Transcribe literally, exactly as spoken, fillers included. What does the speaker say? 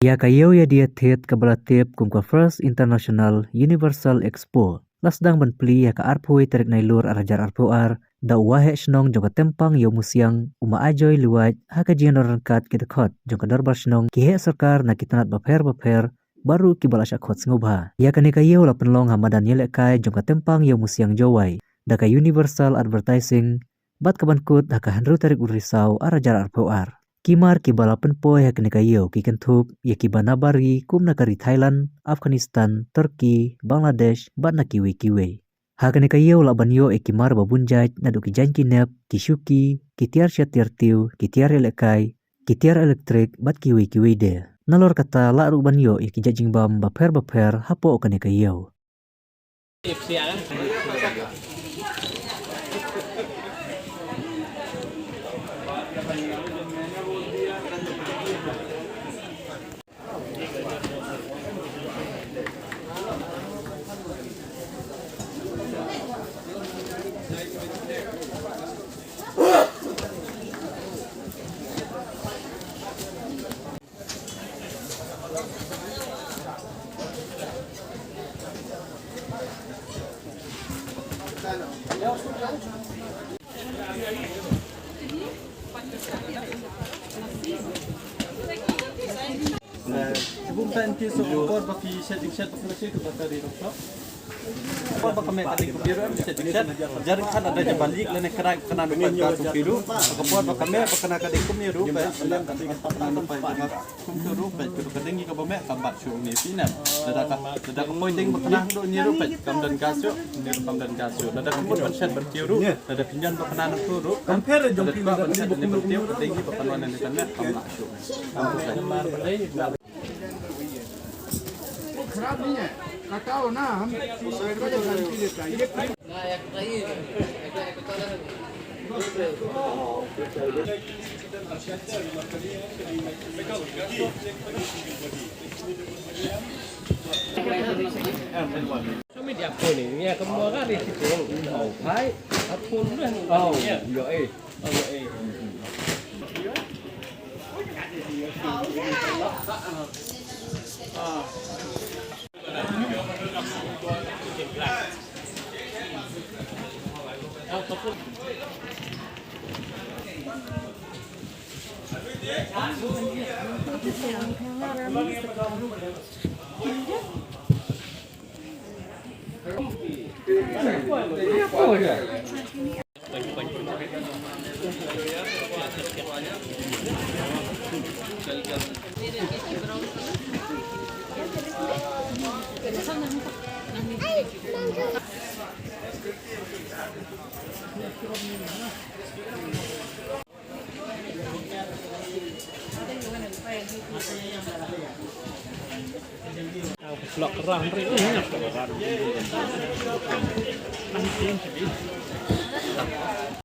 Ïa ka Ïew Ïa Diathied kaba la tip kum ka First International Universal Expo la sdang ban plie ha ka arphew tarik Nailur arhajar arphew ar da u Waheh Shnong jong ka Tempang Ïew Musiang, u Ma Ajoy Liwaj, ha ka jingïadon ryngkat ki dkhot jong ka Dorbar Shnong, ki heh sorkar na ki tnat bapher bapher, baroh kiba la shah khot sngewbha. Ïa kane ka ïew la pynlong ha madan ïalehkai jong ka Tempang Ïew Musiang Jowai da ka Universal Advertising, bad ka ban kut ha ka hynriew tarik u Risaw arhajar arphew ar. Ki mar kiba la pynpoi ha kane ka ïew ki kynthup ïa kiba na bar ri kum na ka ri Thailand, Afghanistan, Turkey, Bangladesh bad na kiwei kiwei. Ha kane ka ïew lah ban ïoh ïa ki mar ba bun jait naduh ki jaiñ ki nep, ki shuki, ki tiar shet tiar tiew, ki tiar ïalehkai, ki tiar elektrik bad kiwei kiwei de. Nalor kata lah ruh ban ïoh ïa ki jait jingbam bapher bapher hapoh kane ka ïew. Shu bun sa in ki shu ka por ba phi shet jingshet ba phi la shet ka bata dei dong shop. Ka por ba ka meh ka dei kumne ruh em shet jingshet. Jar khat lada jaba leak lane crack ka nang ka shu phi ruh. Ka por ba ka meh ba ka nang ka dei kumne ruh peit. Kumne ruh peit ka dei kaba meh kam bat shuh ne phi ne. Lada ka lada ka poi ding ba ka nang ruh ne ruh peit kam don gas shuh. Ne ruh kam don gas shuh. Lada ka mut ban shet ban kiew ruh. Lada pynjan ba ka nang ruh. Kam pher jong phi lada ka mut ban kiew dei ba ka nang ne ka meh kam bat shuh. खराब नहीं है, कटाओ ना, हम साइड में तो गारंटी देता है। ये